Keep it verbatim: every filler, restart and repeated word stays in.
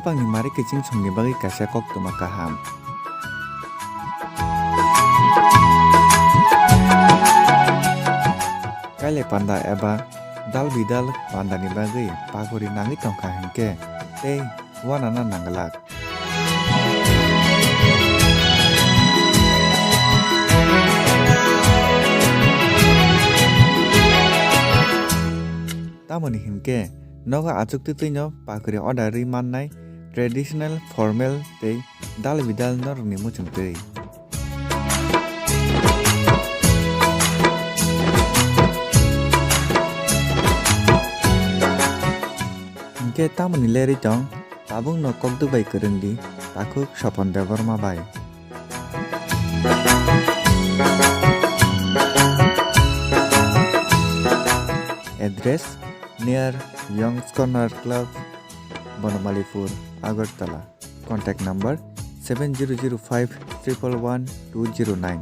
Bangni mari kiching songni bagwi kaisa koktwma kaham. Kailai panda eba dal bidal pandani bagwi pakori nangwi tongkha hinkhe tei uanana nangglak. Tamoni hinkhe nogo achuk twtwino pakri order rwi mannai traditional, formal tei dal bidal norokni muchungtwi. Hinkhe tamoni lerwi tong, tabukno kokduk bai kwrwngdi, takhuk Sopon Debbarma bai. Address: near Young's Corner Club, Bonomalipur, Agartala. Contact number: seven zero zero five triple one two zero nine.